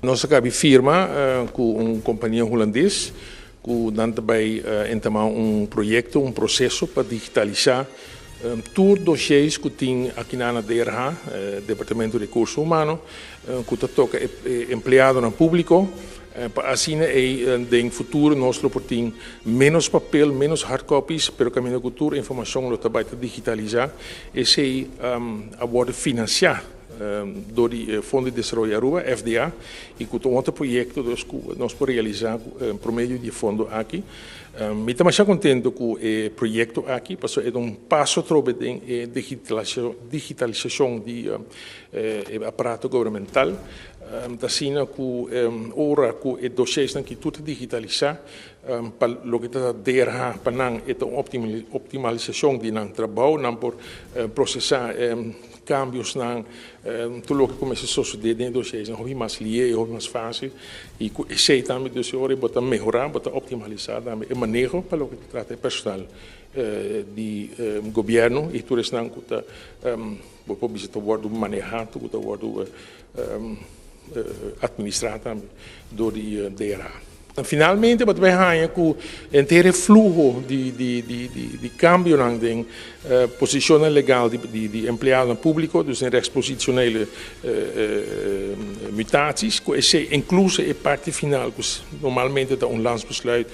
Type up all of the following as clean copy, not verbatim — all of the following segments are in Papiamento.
Nos a kaba di firma ku un kompania hulandes ku nan ta bai entamá un proyekto, un proseso pa digitalisá tur dossiers ku tin akinan na DRH, Departamento di Rekurso Humano, ku ta toka e empleadonan públiko, pa asina ei den futuro nos lo por tin ménos papel, ménos hard copies, pero kaminda ku tur informashon lo ta bai ta digitalisá. Esei a wòrdu finansiá dor di Fondo di Desaroyo Aruba, FDA, y cu ta un otro proyecto dus cu nos por realisa por medio di e fondo aki. Mi ta masha contento cu e proyecto aki pasobra e ta un paso atrobe den e digitalisacion di e aparato gubernamental. Ta asina cu ora cu e dossiersnan aki tur ta digitalisa, pa loke ta DRH pa nan e ta un optimalisacion di nan trabou, nan por procesa Cambiosnan, tur loke cu mester sosode den e dossier hopi mas lié y hopi mas facil y cu esey tambe dus e ora bo ta mehora, bo ta optimalisa tambe e maneho pa loke ta trata e personal di gobierno y tur esnan cu ta bo por bisa ta wordo maneha, cu ta wordo administra tambe door di DRH. Finalmente bo ta bay haña cu henter e fluho di cambionan den posicionnan legal di empleadonan publico, dus den rechtspositionele mutaties, cu esey incluso e parti final cu normalmente ta un landsbesluit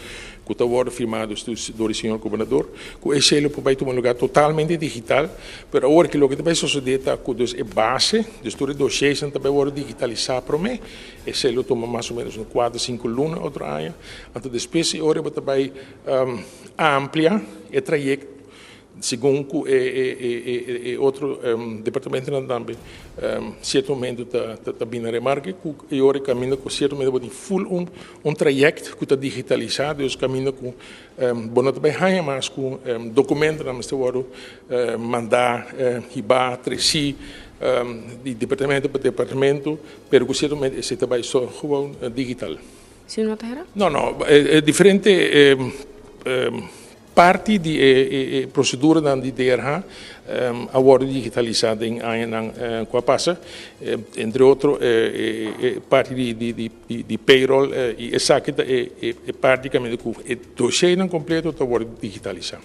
cu ta wordo firma dus door di señor gobernador, cu esey lo por bay tuma lugar totalmente digital. Pero awor ki loke ta bay sosode ta cu dus e base, dus tur e dossiersnan ta bay wordo digitalisa prome. Esei lo tuma mas o menos un kuater, sinku luna otro aña. Anto despues e ora bo ta bai amplia e trayekto segun ku e otro departamentonan tambe sierto momento ta bini na remarke ku e ora e kaminda ku sierto momento bo tin ful un trayekt ku ta digitalisá, dus kaminda ku bo no ta bai haña mas ku dokumentonan mester wòrdu mandá, hibá, tresí di departamento pa departamento. Pero ku sierto momento esei ta bai so gewoon digital. Si no ta hera? No, no. E diferente parti di e proseduranan di DRH a wòrdu digitalisá den añanan ku a pasa. Entre otro e parti di payroll i esaki ta e parti kaminda ku e dosheinan kompleto ta wòrdu digitalisá.